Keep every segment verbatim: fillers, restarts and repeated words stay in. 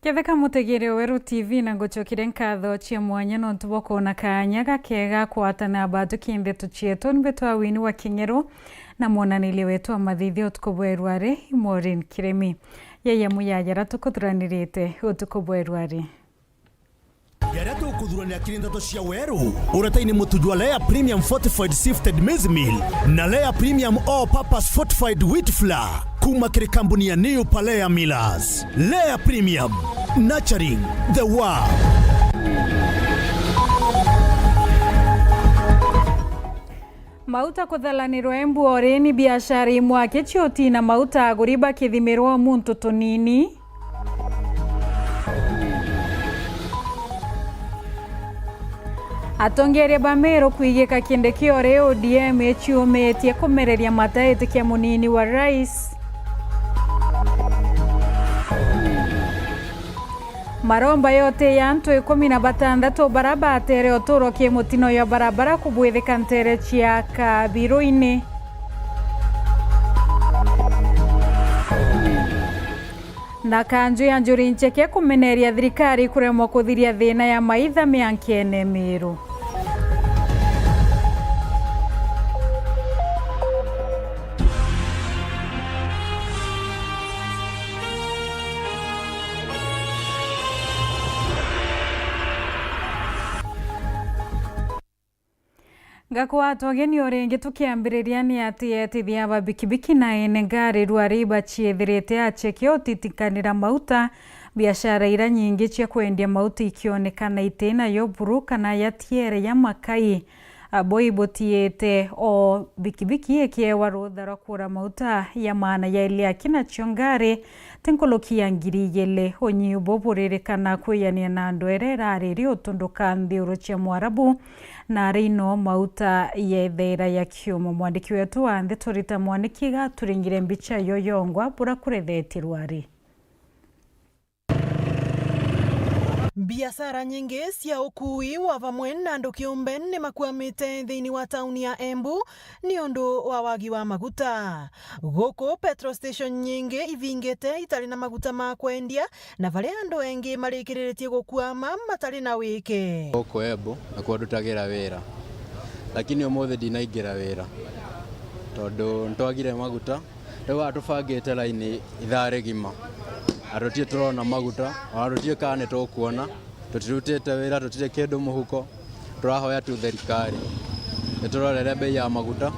Ketheka mutegere Weru T V, na ngucokeria nkatho cia mwanya nontu bwa kwona kaanya gakega kwatana batuki ndeto cietu. Ni mbitwa Winnie wa King'eru, na mwonaniria wetu wa mathithio utuku bwa erwari, Maureen Kiremi. Yaya muyayara tukuthuranirite utuku bwa erwari. Jaria tukuthuranira kiri ndeto cia Weru, uretaini mutu jwa Lea Premium Fortified Sifted Maize Meal na Lea Premium All Purpose Fortified Wheat Flour, kuma kiri kambuni ya New Palea Millers. Lea Premium, nurturing the world. Mauta kuthalanirwa Embu. O ri ni biashara imwe aki ciuti na mauta aguri bakithimirwa o muntu tunini. Atongeria ba Meru kwigika Kindiki o ri O D M iciumitie kumereria mata itikia munini wa rais. Maromba yote ya antu ikumi na batandatu bara batere uturo ki mutino ya barabara kubwithika ntere cia Kabiruini. Na kanju ya njuri ncheke kumeneria thirikari kuremwa kuthiria thina ya maitha miankene Meru. Ngakwatwa ugeni o ringi tukiambiriria ni ati etithia ba bikibiki na ene ngari rwari baciithirite acheke utitikanira mauta, biashara ira nyingi cia kwendia mauta ikionekana itinayo buru kana ya tiere ya makai. Abo ibutiite o bikibiki ikiewa rutha rwa kura mauta ya maana ya iliaki, nacio ngari ti nkuluki ya ngiri igiri. Unyiu bu buririkana kwijania na ndwere irariri utunduka nthiuru cia Mwarabu, na ari ino mauta yethaira ya kiumo. Mwandiki wetu wa ndeto Rita Mwaniki gaturingire mbicha yo yongwa bura kurethetirwa ari. Biashara nyingi cia ukui wa vamwe na andu kiumbe ni makwamite thiini wa tauni ya Embu ni undu wa wagi wa maguta. Guku petrol station nyingi ivingite itari na maguta ma kwendia, na varia andu engi marikiriritie gukwama matari na wike. Guku Embu nakuo ndutagira wira, lakini umuthi ndinaingira wira tondu ntwagire maguta. Riu atubangite laini ithaa rigima, na tutiri turona maguta, ona tutiri kana ni tukwona. Tutirutite wira, tutiri kindu muhuko. Turahoya tu thirikari iturorere bei ya maguta,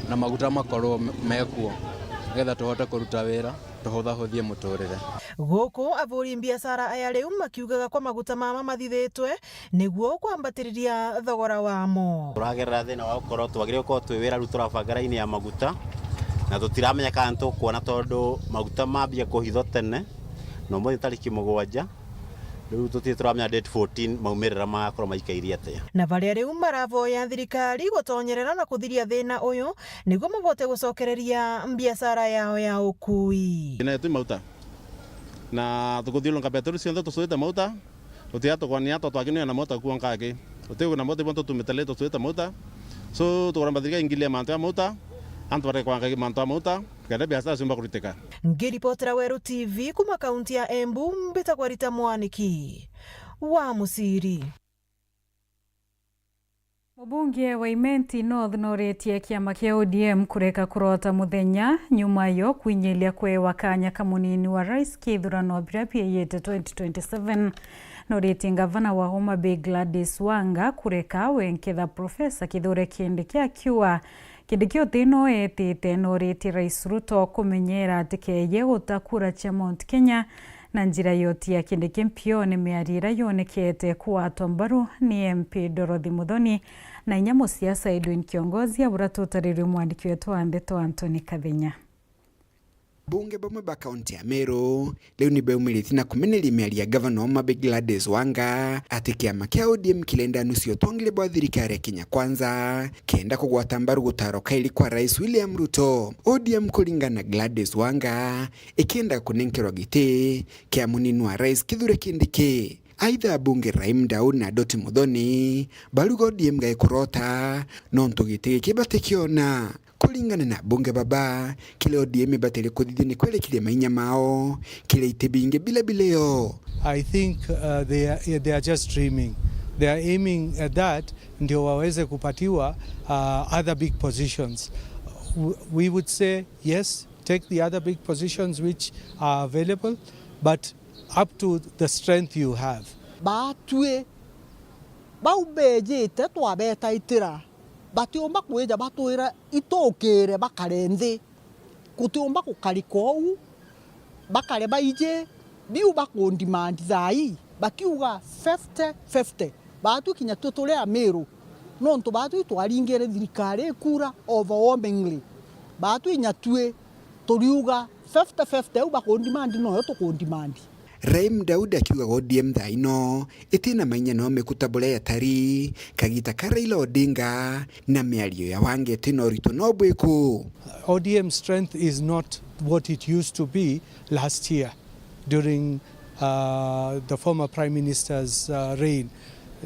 na maguta makorwo me-, mekuo, nigetha tuhote kuruta wira, tuhuthahuthie muturire. Guku aburi biashara aya riu makiugaga kwa maguta mama mathithitwe, niguo kwambatiriria thogora wamo. Turagerera thina wa gukorwo twagire gukorwo twi wira riu turabanga raini ya maguta, na tutiramenya kana tukwona tondu maguta mambia kuhitho tene, na umuthi tariki mugwanja, riu tutiri turamenya date fourteen maumirira magakorwo maikairie atia. Na varia riu maravoya thirikari gutonyerera na kuthiria thina uyu, niguo mabote gucokereria biashara yao ya ukui. Thina yetu i maguta, na tukuthiurunka beturi cionthe tucuite maguta. Uti atu kwani atu twakinio na mota kuo nkaki. Uti na mota ibonto tumite le tusuite mota. So tukuramba thirikari ingilia mantu ya mota. Antu bareke kwangagia mantu ya mota. Kenda biashara ciumba kuritika. Ngiripotera Weru T V kuma kaunti ya Embu, mbitagwa Rita Mwaniki wa Musiri. Mubunge wa Imenti North noritie kiama kia O D M kureka kurota muthenya nyuma yo kwinyilia kwewa kanya ka munini wa rais kithurano biria bieyite twenty twenty-seven. Noritie ngavana wa Homa Bay Gladys Wanga kureka we nketha Professor Kithure Kindiki akiuga Kindiki utino etite. Noritie Rais Ruto kumenyera atikeye guta kura cia Mount Kenya na njira yoti ya Kindiki mpione. Miario ira yonekete kuatwa mbaru ni M P Dorothy Muthoni na inya musiasa Edwin Kiongozi, abura tutarirwe mwandiki wetu wa ndeto Anthony Kathenya. Bunge bamwe ba kaunti ya Meru riu ni beumiritie na kumeneria miario ya gavana wa Homa Bay Gladys Wanga ati kiama kia O D M kirenda nusu ya utongere bwa thirikari ya Kenya Kwanza kenda kugwata mbaru gutaro kairi kwa Rais William Ruto. O D M kuringana na Gladys Wanga ikienda kunenkerwa giti kia munini wa rais Kithure Kindiki. Aitha abunge Rahim Daud na Doti Muthoni baruga O D M gaikurota nontu giti giki batikiona. Kuringana na abunge baba, kiria O D M ibatire kuthithia ni kwerekiria mainya mao kiria iti bingi bila bila yo. I think, uh, they are, they are just dreaming. They are aiming at that, ndio waweze kupatiwa, uh, other big positions. W-, we would say, yes, take the other big positions which are available, but up to the strength you have. Baatui bau beejite twabetaitira, batiumba kwija batwira itukire bakare nthi. Gutiumba gukarika uu, bakare baiji biu bakundimandi thaa ii, bakiuga fifty fifty. Baatui kinya tui turi Amiru, nontu baatui twaringire thirikari ikura overwhelmingly. Baatui kinya tui turiuga fifty fifty, au bakundimandi noyo tukundimandi. Raim Daudi akiugaga O D M thaa ino iti na mainya no mikuta buria yatari kagita ka Raila Odinga, na miario ya Wanga iti na urito no bwiku. O D M strength is not what it used to be last year during, uh, the former Prime Minister's, uh, reign.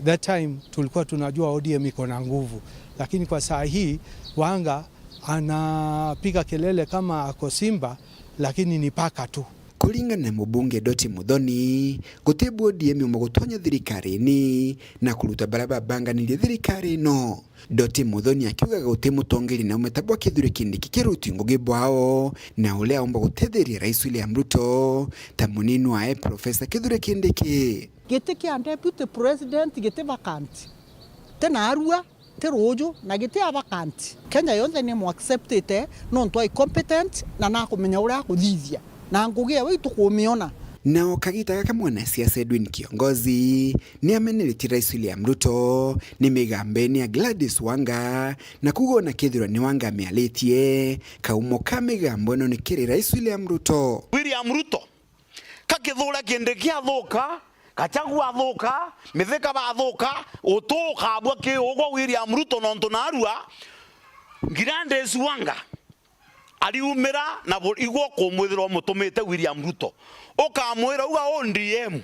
That time tulikuwa tunajua O D M iko na nguvu, lakini kwa saa hii Wanga anapiga kelele kama ako Simba, lakini ni paka tu. Kuringana na mubunge Doti Muthoni, guti bu O D M iumba gutonya thirikarini na kuruta baria babanganirie thirikari ino. Doti Muthoni akiugaga guti mutongeria na umwe ta bwa Kithure Kindiki kiruti ngugi bwao, na uria aumba gutetheria Rais William Ruto ta munini wae Professor Kithure Kindiki. Giti kia deputy president giti vacant. Ti narua, ti ruuju, na giti a vacant. Kenya yonthe ni mu acceptite nontu ai competent na nakumenya uria akuthithia. Na ngugi ewe itukumiona. Nao kagita gaka mwanasiasa Edwin Kiongozi ni ameneretie Rais William Ruto ni migambene ya Gladys Wanga, na kuuga ona kethirwa ni Wanga amiaritie, kaumo ka migambo ino ni kiri Rais William Ruto. William Ruto, ka Kithure Kindiki athuka, Gachagua athuka, Mithika bathuka, utu ukabua ki ugwe William Ruto nontu narua Gladys Wanga ariumira na bu-, igwe ukumwithira umutumite William Ruto. Ukamwira uga O D M,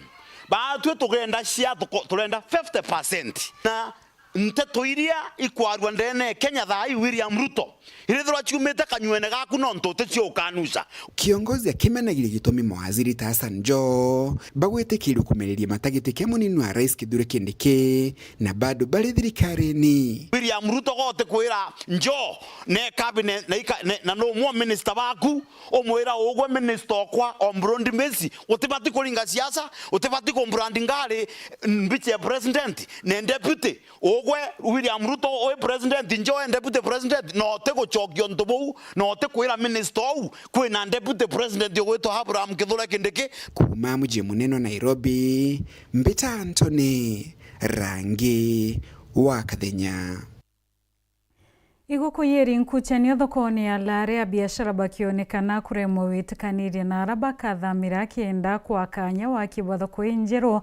baatwi tugenda cia tuko-, turenda fifty percent. Na nteto iria ikwarua ndene ya Kenya thaa ii William Ruto, irithirwa ciumite kanywene gaku nontu uticio ukanuca. Kiongozi akimenagiria gitumi mawaziri ta Hassan Joho bagwitikiria kumereria mata giti kia munini wa rais Kithure Kindiki, na bado bari thirikarini. William Ruto gote kwira Joho ne cabinet na ika-, ne, na no mwa minister baku, umwira ugwe minister okwa on broad base, utibati kuringa siasa, utibati kumbrand ngari, mm, vice president ne deputy. Ugwe William Ruto wi president, Joho e deputy president, na uti gucokia untu buu, na uti kwira minister uu kwina deputy president ugwitwa Abraham Kithure Kindiki. Kuuma mucii munene wa Nairobi, mbita Anthony Rangi wa Kathenya. Iguku yiri nkuchanio thokone ya Lare, abiashara bakionekana kuremwa gwitikaniria na ara bakathamira kenda kwa kanya waki bwa thoko injeru.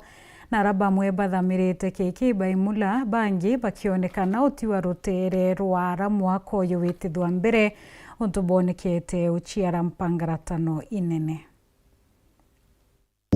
Na ara bamwe bathamirite kiki baimula, bangi bakionekana utiwa rutere rwa ara mwaka uyu witithwa mbere, untu bwonekete uciara mpangaratano inene.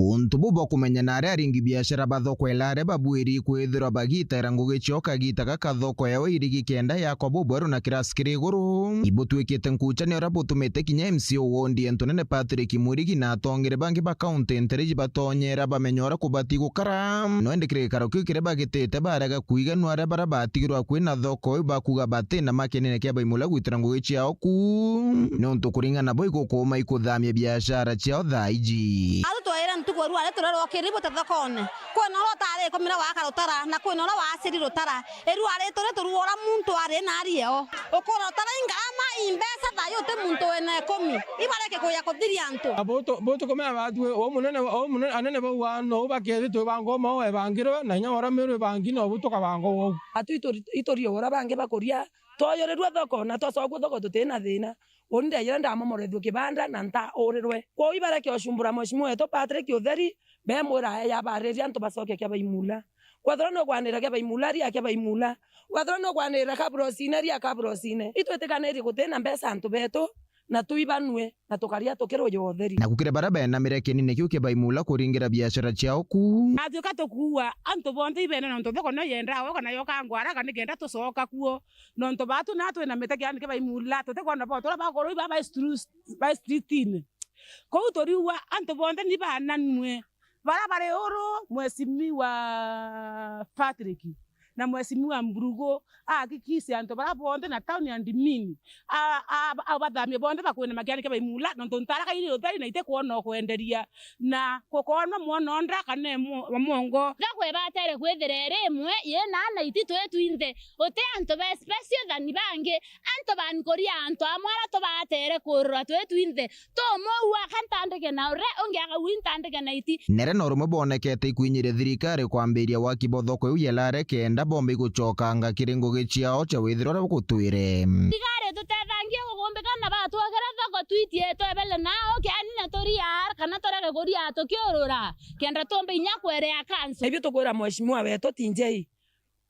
Untu buu bwa kumenya na aria aringi biashara ba thoko ya Lare babwiri kwithirwa bagitaira ngugi ciao kagita gaka thoko yao irigi kenda yakwa bubweru na kirasi kiri iguru. Ibutwikite nkuchania uria butumite kinya M C A wa wondi ya Ntunene Patrick Mwirigi na atongere bangi ba kaunti ntereji batonyera bamenya uria kubati gukara. No indi kiri gikaro kiu kiria bagitite barega kuiganua aria baria batigirwe akui na thoko iu bakuga bati na makenene kia baimula gwitira ngugi ciao ku. Niuntu kuringana nabo igukuuma ikuthamia biashara ciao thaa iji. Atu twaira ntuku rua ari turerwa kiri bute thokone. Kwina uria utari ikumira waka rutara, na kwina uria waciri rutara. Irua ri turi turua uria muntu ari na ari eo. Ukura utara ingarama imbeca thayu uti muntu wina ikumi. Ibareke kuya kuthiria antu. Abo tu-, bo tukumenya batwi, o munene, o munene, anene bau ano bakethitwe bangoma o ebangirwe, na inya ora miru ibangi no bu tukabangwa ou. Atu ituri-, iturie uria bangi bakuria, twoyurirua thoko, na twacokua thoko tuti na thina. Uni ndejire ndamomorethua kibanda na ntaurirwe. Kwou ibareke ucumbura Mheshimiwa wetu Patrick Utheri, bemwira aya yabariria antu bacoke kia baimula. Kwethirwa nugwanira kia baimula, ria kia baimula. Kwethirwa nugwanira kaburosine, ria kaburosine. Itwitikanirie guti na mbeca antu betu, na twibanue, na tukaria tukiruja utheri. Naku kiri baria benamire kienine kiu kia Baimula kuringira biashara ciao ku. Atwika tukuua antu bonthe ibene, nontu thoko no yendaa gwe kana yokangwa haraka nikenda tucoka kuo. Nontu baatu na twinamite kiani kia Baimula, tutikwona bo turia baguru iba ba street-, ba street-ini. Kou turiuga antu bonthe ni bananue. Baria bari uru, Mheshimiwa Patrick na Mheshimiwa Mburugu, ahakikishe antu baria bonthe na town and mini, a, a, abathamie bonthe bakwinama kiani kia Baimula, nontu ntaraka iri utheri na itikwona ukwenderia, na kukoonwa mwana o nda kana e mwo-, wa mwongo. Thoko ibatere kwithira iri imwe, yina na iti twi twinthe. Uti antu ba special than bangi, antu ba nkuria antu amwe aria tubatere kurura twi twinthe. Tumwe uu akantandike na uria ungi akauga intandike na iti. Nere no rumwe bwonekete ikwinyiria thirikari kwambiria waki bwa thoko iu ya Lare kenda bomba igucokanga kiri ngugi ciao cia withiro uria bugutwire. Thirikari tutethangie kugumbika na batwakira thoko twitie twebele nao kiani na turia kana turege kuria tukiurura kenda tumbe inya kwerea kanso. Ibio tukwira mheshimiwa wetu T J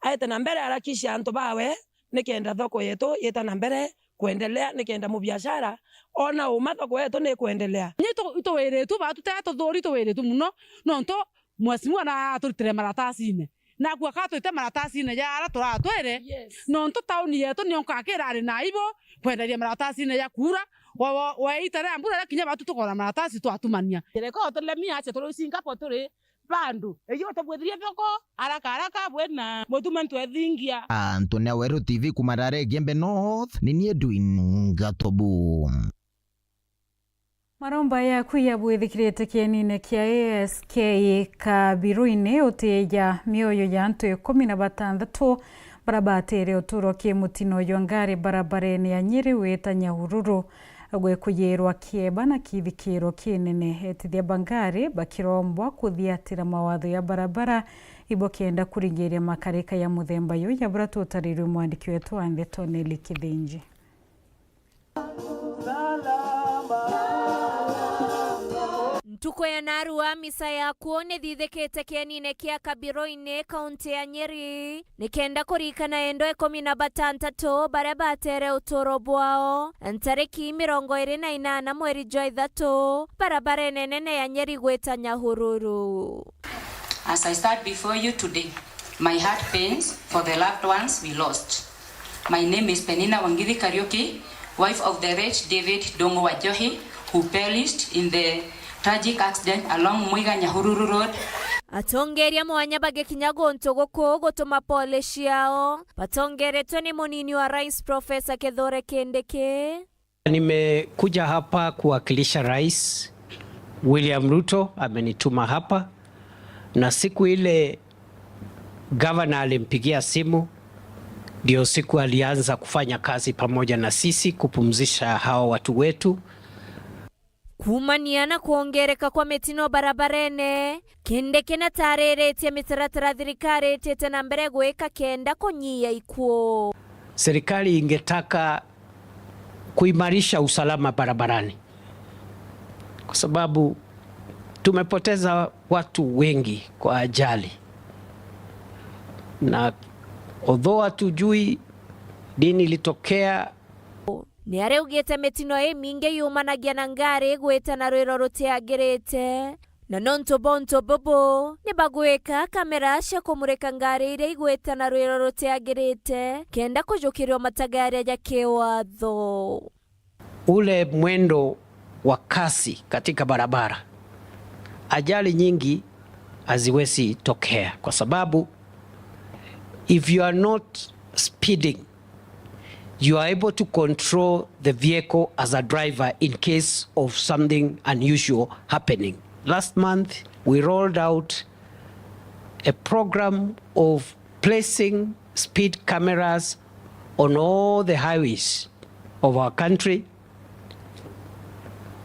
aete na mbere arakishe antu bawe, nikenda thoko yetu yita na mbere kwendelea, nikenda mubiashara ona uma thoko yetu ni kwendelea. Ni tu-, ituwiritwe batu, te tuthuri tuwiritwe muno, nontu mheshimiwa na aturitire maratasine, naku akatwite maratasine ja ara turatwire, yes, nontu tauni yetu nio nkakira ari na aibu kwenderia maratasine ja kuura, wa, wa, wa ita ria mbura ria kinya batu tukona maratasi twatumania. Jereka otulemia ache turi Singapore turi bandu. Eyo tubwithirie thoko, haraka haraka, bwina mutuma ntwethingia. Antu na Weru T V kuma Rare Igembe North, ni nie Edwin Gatobu. Maromba yaku ya bwithikirite kienine kia A S K Kabiruini utieja mioyo ya antu ikumi na batantatu bara batere uturo kimutino jwa ngari barabarene ya Nyeri wita Nyahururu. Gwikujirwa kieba na kithikiro kinene, etithia ba ngari bakirombwa kuthiatira mawatho ya barabara ibo kenda kuringiria makarika ya muthemba yu ya bura tutarirwe mwandiki wetu wa ndeto Nelly Kithinji. Ntuku ya narua misa ya kuo nithithikite kienine kia Kabiroini, kaunti ya Nyeri. Nikenda kurikana endo ikumi na batantatu baria batere uturo bwao ntariki mirongo iri na inana mweri jwa ithatu, barabarene nene ya Nyeri gwita Nyahururu. As I stand before you today, my heart pains for the loved ones we lost. My name is Penina Wangithi Kariuki, wife of the late David Dongo Wajohi, who perished in the tragic accident along Muiga Nyahururu Road. Atongeria mwanya bagikinya guntu guku gutuma pole ciao, batongeretwe ni munini wa rais Professor Kithure Kindiki. Nimekuja hapa kuwakilisha Rais William Ruto, amenituma hapa, na siku ile gavana alimpigia simu, ndio siku alianza kufanya kazi pamoja na sisi kupumzisha hawa watu wetu. Kuumania na kwongereka kwa mitino barabarene, Kindiki natariritie mitaratara thirikari itite na mbere gwika kenda kunyia ikuo. Serikali ingetaka kuimarisha usalama barabarani, kwa sababu tumepoteza watu wengi kwa ajali, na although hatujui nini ilitokea, Ni ariugite mitino imingi yumanagia na ngari igwita na rwiro rutiagirite, na nontu bwa untu bubu, ni bagwika kamera cia kumurika ngari iria igwita na rwiro rutiagirite, kenda kujukirio matagaria ja kiwatho. Ule mwendo wa kasi katika barabara, ajali nyingi haziwezi tokea, kwa sababu if you are not speeding, you are able to control the vehicle as a driver in case of something unusual happening. Last month, we rolled out a program of placing speed cameras on all the highways of our country,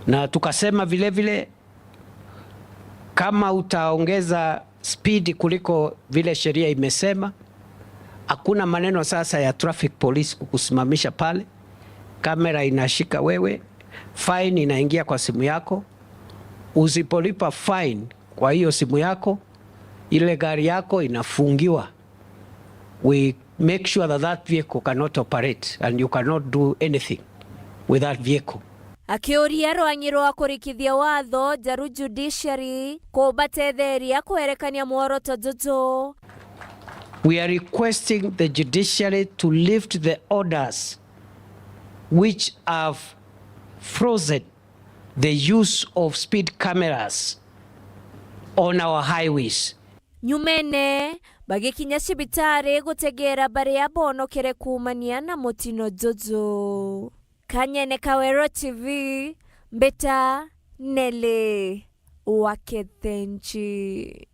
na tukasema vile vile, kama utaongeza speed kuliko vile sheria imesema, hakuna maneno sasa ya traffic police kukusimamisha pale. Kamera inashika wewe, fine inaingia kwa simu yako. Usipolipa fine kwa hiyo simu yako, ile gari yako inafungiwa. We make sure that that vehicle cannot operate and you cannot do anything with that vehicle. Akiuria rwang'i rwa kurikithia watho, Njaru Judiciary kubatetheria kwerekania mworoto juju. We are requesting the judiciary to lift the orders which have frozen the use of speed cameras on our highways. Nyumene, bagikinya cibitari gutegera baria bonokere kuumania na mutino juju. Kanyene Kawero T V, mbita Nelly wa Kethenji.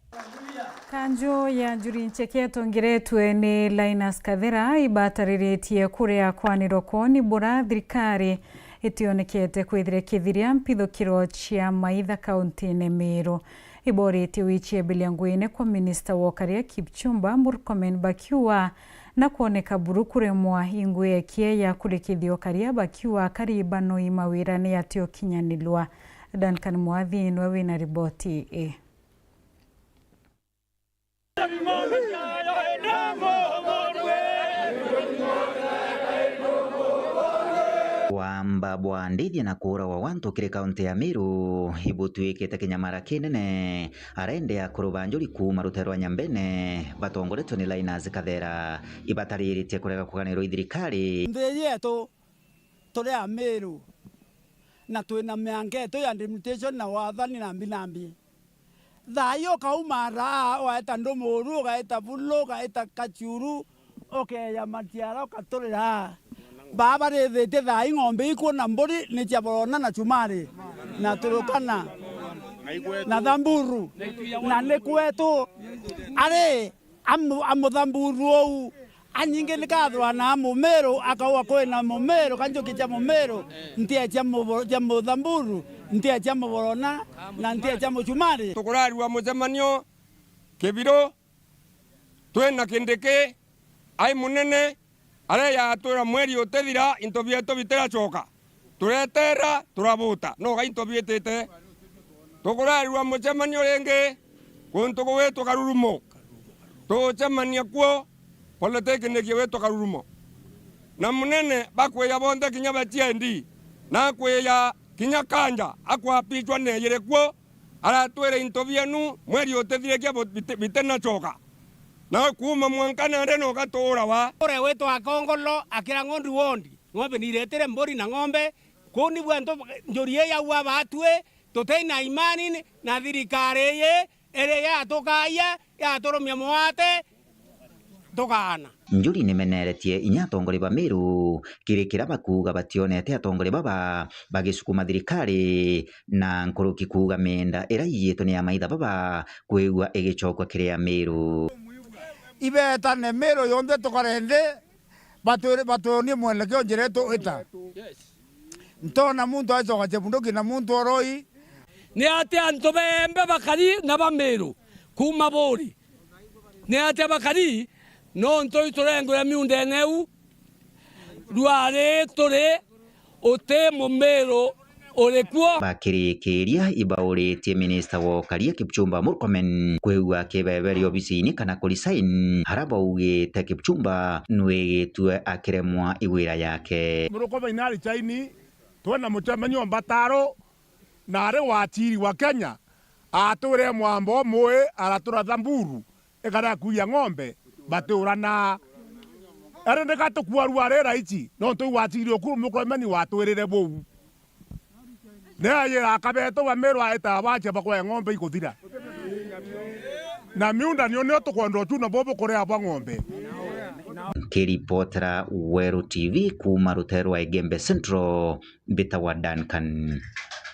Kanju ya njuri ncheke itongeretwe ni Linus Kathira ibatariritie kuria kwanirwa kwoni bura thirikari itionekete kwithira ikithiria mpithukiro cia maitha kauntine Meru. Iboretie wichiebiria nguine kwa minista wa ukaria Kipchumba Murkomen bakiuga na kwoneka buru kuremwa ingwi ekie ya kurikithia ukaria bakiuga akari banoi mawirane atiokinyanilwa. Duncan Mwathi niwe wina riboti ii. Wamba bwa ndithia na kuuragwa gwa antu kiri kaunti ya Meru ibutuikite kinyamara kinene. Arende akuru ba njuri kuuma rutere rwa Nyambene batongoretwe ni Linus Kathera ibatariritie kurega kuganirwa i thirikari. Nthi yetu turi Amiru na twina mianka yetu ya delimitation na wathani na mbi na mbi. Thaa ii ukauma raa, ugaeta Ndumuru, ugaeta Bulu, ugaeta Kachuru, ukeeja Matiara, ukaturira. Baa barithitie thaa ii ng'ombe ikwo na mburi ni cia Borona na Chumari na Turukana na Thamburu, na ni kwetu. Ari amu-, amuthamburu uu, anyingi nikathurana a Mumiru, akauga kwina Mumiru, ka njuki cia Mumiru, ntia cia Mubo-, cia Muthamburu, ntia cia Muborona, na ntia cia Muchumari. Tukurarua mucemanio Kibiru, twina Kindiki, ai munene, areja atwira mweri utithira, into bietu bitiracoka. Tureterera, turabuta. No ga into biitite. Tukurarua mucemanio ringi kuntu kugwitwa Karurumo. Tugucemania kuo, polytechnic igwitwa Karurumo. Na munene bakwija bonthe kinya ba T I D, na akwija kinya Kanja, akwapicwa neejire kuo, aratwira into bienu mweri utithire kia bu-, biti-, bitinacoka. Na kuuma mwanka nandi no gatuura wa. Ure witwa Akongolo, Akira Ng'ondi ward. Ng'ombe niiretire mburi na ng'ombe. Kuu nibu antu njuri ii yaua baatui, tuti na imani na thirikari ii, iri yatukaya, yaturumia mwate, tukaana. Njuri nimeneretie inya atongori ba Meru kiri kiria bakuuga bationete atongori baba bagisukuma thirikari na nkuruki kuuga mienda iria iiyitwe ni amaitha baba kwigua igicokua kiri Amiru. Ibetane Meru yonthe tukare nthi, batwire, batwonie mwenekeo njira itugwita. Ntona muntu acoka Chebunduki na muntu oroi. Ni atia antu bembe bakari na ba Meru kuuma Buuri? Ni atia bakari? Nontu iturengwe ya miundene iu, rwari turi uti Mumiru uri kuo. Bakirikiria ibauritie minista wa ukaria Kipchumba Murkomen kwigua akibeberia obisini kana ku resign, aria baugite Kipchumba nwigitue akiremwa i wira yake. Murkomen ari chaini, twena mucemanio Mbataro, na ari wachiri wa Kenya, atwire mwambo umwe aratura Thamburu, ikara kuia ng'ombe, batiurana. Ari ndika tukuarua ari raichi, nontu iwachiri ukuru Murkomen watwirire buu. Neejira akabetu ba Meru aita abaachia bakwae ng'ombe ikuthira. Na miunda nio, nio tukwenda uchuna bobo kuria bwa ng'ombe. Nkiripotera Weru T V kuuma rutere rwa Igembe Central, mbitagwa Duncan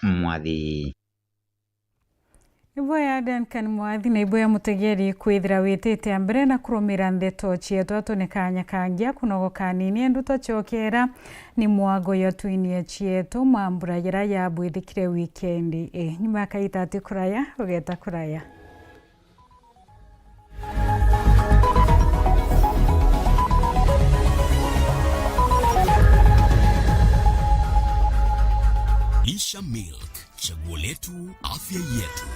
Mwathi. Iboya Duncan Mwathi, na iboya mutegeri kwithira witite a mbere na kurumira ndeto cietu. Atu ni kanya kangi a kunogoka anini, endu twacokera ni mwago ya twinie cietu mambura jaria jabwithikire wikendi ii. Nyuma ya kaita ati kuraya, ugeta kuraya. Lisha Milk, chaguo letu, afya yetu.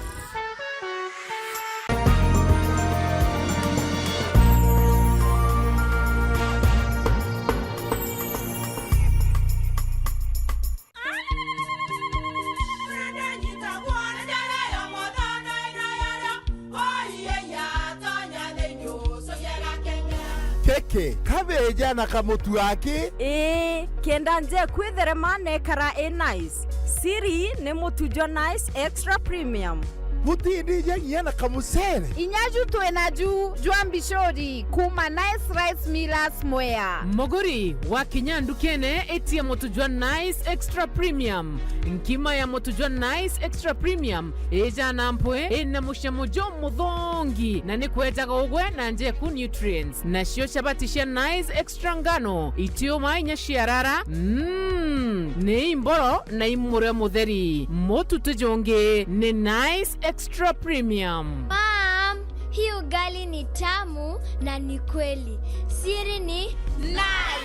Jana kamutu aki? Ii, kenda nje kwitherema nekara i nice. Siri ni mutu jwa Nice Extra Premium. Butindi jangia na kamucere. Inya ju twina ju jwa mbicuri kuma Nice Rice Millers Mwea. Muguri, wakinya ndukene, itia mutu jwa Nice Extra Premium. Nkima ya mutu jwa Nice Extra Premium ijana mpwi, ina mucamo jumuthongi, na ni kwejaga ugwe na njeku nutrients. Nacio chabati cia Nice Extra ngano, itiuma inya ciarara, mm, ni imboro na imure mutheri. Mutu ti jungi, ni Nice Extra Premium. Mom, hii ugali ni tamu na ni kweli. Siri ni Nice.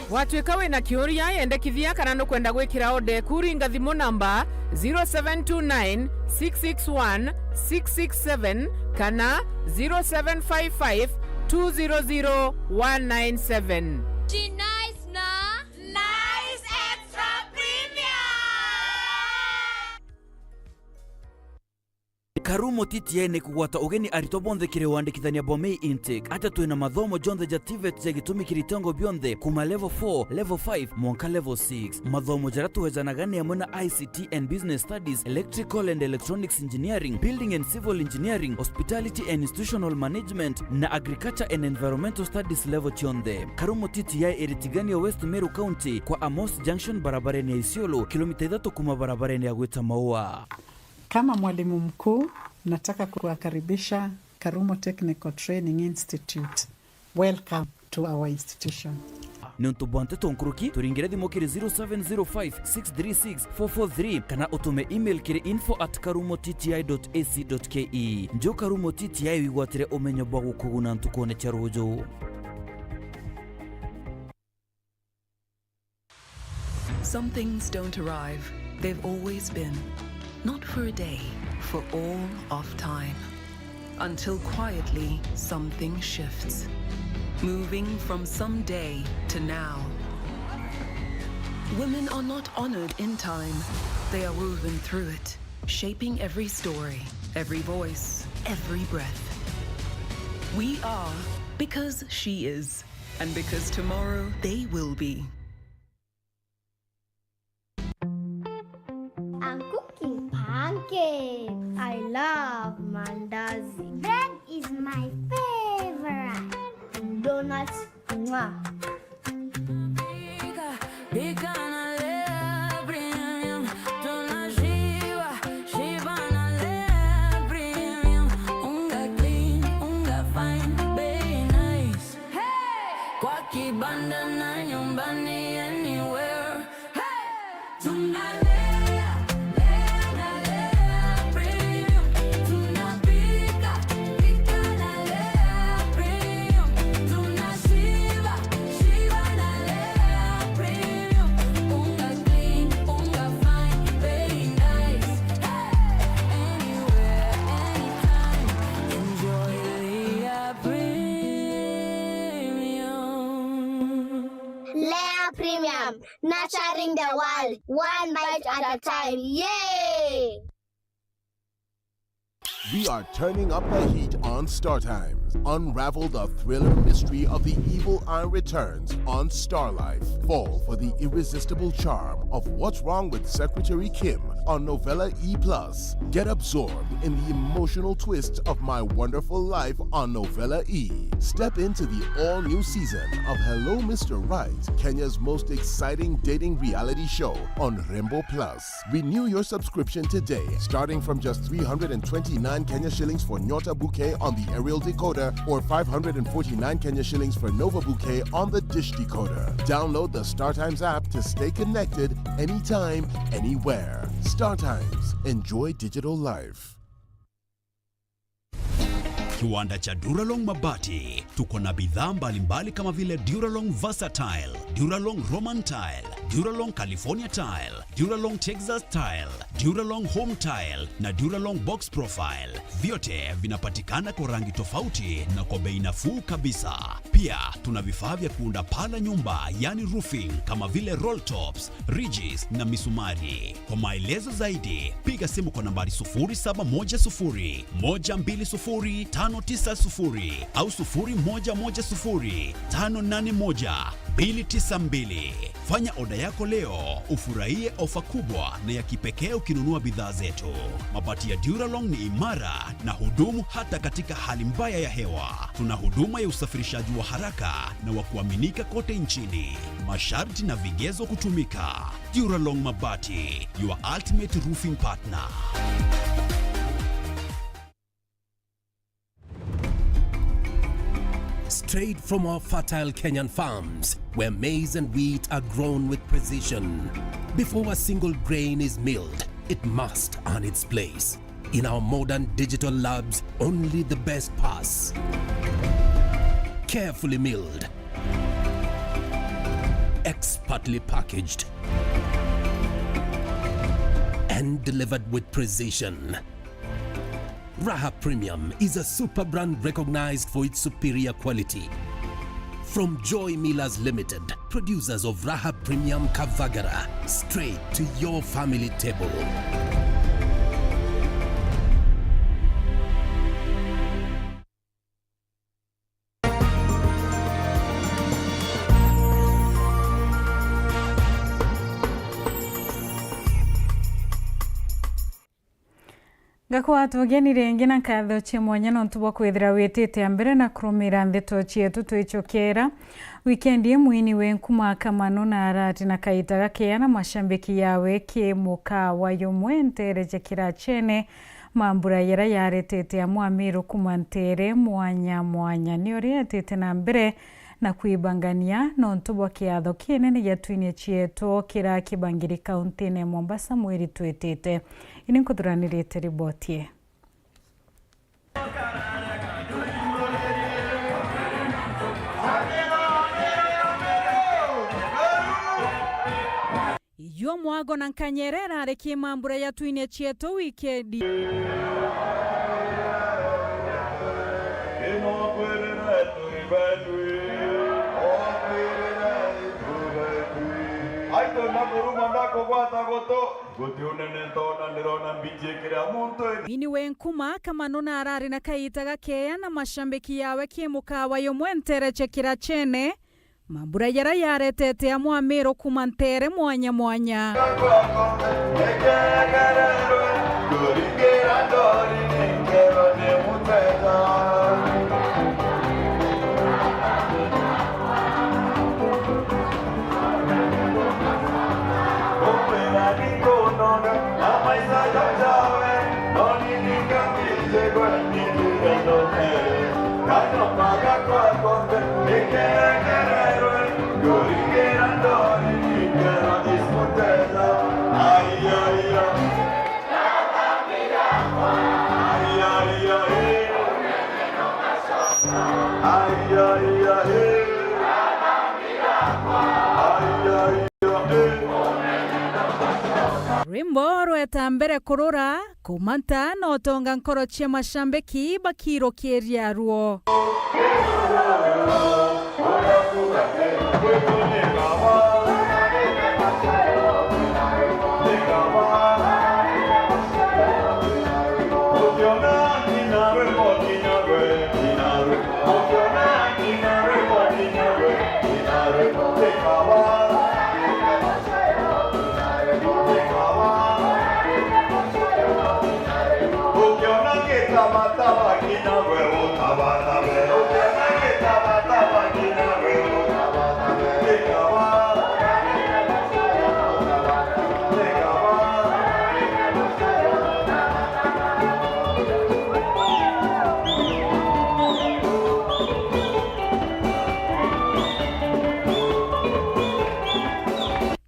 Watuika wina kiuria, yendekithia kana nukwenda gwikira order eku, ringa thimu namba zero seven two nine, six six one, six six seven kana zero seven five five, two zero zero, one nine seven. Ti Nice na Nice Extra Premium. Karumo T T I ni kugwata ugeni aritwa bonthe kiri wandikithania bwa May Intake. Atia twina mathomo jonthe ja TVET ja gitumi kiri itengo bionthe, kuma level four, level five, mwanka level six. Mathomo jaria tuwejanaga ni amwe na I C T and Business Studies, Electrical and Electronics Engineering, Building and Civil Engineering, Hospitality and Institutional Management, na Agriculture and Environmental Studies level cionthe. Karumo T T I iri Tigania, West Meru County, kwa Amos Junction, barabarene ya Isiolo, kilomita ithatu kuma barabarene ya gwita Maua. Kama mwalimu mkuu, nataka kuwakaribisha Karumo Technical Training Institute. Welcome to our institution. Niuntu bwa nteto nkuruki, turingire thimu kiri zero seven zero five, six three six, four four three kana utume email kiri info at karumo T T I dot A C dot K E. Nju Karumo T T I wigwatire umenyo bwa gukuguna ntukune cia ruju. Some things don't arrive, they've always been. Not for a day, for all of time. Until quietly, something shifts. Moving from someday to now. Women are not honored in time, they are woven through it, shaping every story, every voice, every breath. We are because she is, and because tomorrow they will be. I'm cooking pancakes. I love mandazi. Bread is my favorite. Donuts, mwah. Pika, pika na Lea Premium. Tunashiba, shiba na Lea Premium. Unga clean, unga fine, bei nice. Hey! Kwa kibanda na nyumbani, anywhere. Hey! Tunalea, lea na Lea Premium. Tunapika, pika na Lea Premium. Tunashiba, shiba na Lea Premium. Unga clean, unga fine, very nice. Hey! Anywhere, anytime. Enjoy Lea Premium. Lea Premium, nurturing the world, one bite at a time. Yay! We are turning up the heat on Star Times. Unravel the thriller mystery of the evil eye returns on Star Life. Fall for the irresistible charm of What's Wrong with Secretary Kim on Novella E plus. Get absorbed in the emotional twists of My Wonderful Life on Novella E. Step into the all-new season of Hello Mister Right, Kenya's most exciting dating reality show on Rembo Plus. Renew your subscription today, starting from just three hundred and twenty-nine Kenya shillings for Nyota Bouquet on the aerial decoder or five hundred and forty-nine Kenya shillings for Nova Bouquet on the dish decoder. Download the StarTimes app to stay connected anytime, anywhere. StarTimes. Enjoy digital life. Kiwanda cha Duralong Mabati. Tuko na bidhaa mbalimbali kama vile Duralong Versatile, Duralong Roman Tile, Duralong California Tile, Duralong Texas Tile, Duralong Home Tile na Duralong Box Profile. Vyote vinapatikana kwa rangi tofauti na kwa bei nafuu kabisa. Pia tuna vifaa vya kuunda paa la nyumba, yani roofing, kama vile roll tops, ridges na misumari. Kwa maelezo zaidi, piga simu kwa nambari sufuri saba moja sufuri, moja mbili sufuri, tano tisa sufuri au sufuri moja moja sufuri, tano nane moja. mbili tisa mbili. Fanya oda yako leo, ufurahie ofa kubwa na ya kipekee ukinunua bidhaa zetu. Mabati ya Duralong ni imara na hudumu hata katika hali mbaya ya hewa. Tuna huduma ya usafirishaji wa haraka na wa kuaminika kote nchini. Masharti na vigezo kutumika. Duralong Mabati, your ultimate roofing partner. Straight from our fertile Kenyan farms, where maize and wheat are grown with precision. Before a single grain is milled, it must earn its place. In our modern digital labs, only the best pass. Carefully milled, expertly packaged, and delivered with precision. Raha Premium is a super brand recognized for its superior quality. From Joy Millers Limited, producers of Raha Premium Kavagara, straight to your family table. Ngakwa tugeni ringi na nkatho cia mwanya nontu bwa kwithira witite a mbere na kurumira ndeto cietu twicokera. Wikendi ii mwini we nkuma Kamano na arati na kaita gakeana mashambiki yawe ki mukawa yomwe ntere ja Kirachene. Mambura yara yaretete amwe Amiru kuma ntere mwanya mwanya ni uria etite na mbere na kwibangania nontu bwa kiatho kinene gia twinie cietu kira kibangiri kauntine ya Mombasa mweri twitite. Ini nkuthuranirite riboti ii. Ijua mwago na nkanyere irari ki mambura ya twinie cietu wikendi. Aitu ndakuruma ndakugwata gutu, guti unene ntona ndirona mbiji ikira muntu. Mwini we nkuma Kamano na arari na kaita gakeya na mashambiki yawe ki mukawa yomwe ntere ja Kirachene. Mambura jara jaretete amwe Amiru kuma ntere mwanya mwanya. Rwimbo rweta mbere kurura, kumanta na utonga nkoro cia mashambiki bakirukiria ruo.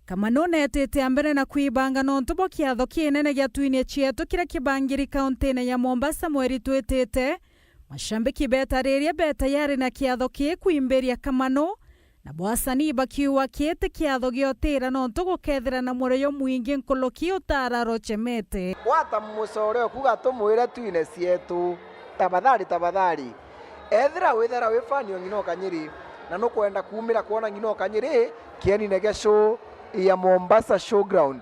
Kamano netite a mbere na kwibanga nontu bwa kiatho kinene gia twinie cietu kiria kibangiri kauntine ya Mombasa mweri twitite. Mashambiki betaririe be tayari na kiatho kii kwimbiria Kamano, nabo asanii bakiuga kii ti kiatho gia utira nontu gukethira na murio mwingi nkuruki utara rochemete. Gwata mucore uku gatumwire twine cietu. Tafadhali, tafadhali. Ethira withera wi fan o ng'ina o Kanyiri, na nukwenda kuumira kwona ng'ina o Kanyiri kienine gia show ya Mombasa Showground,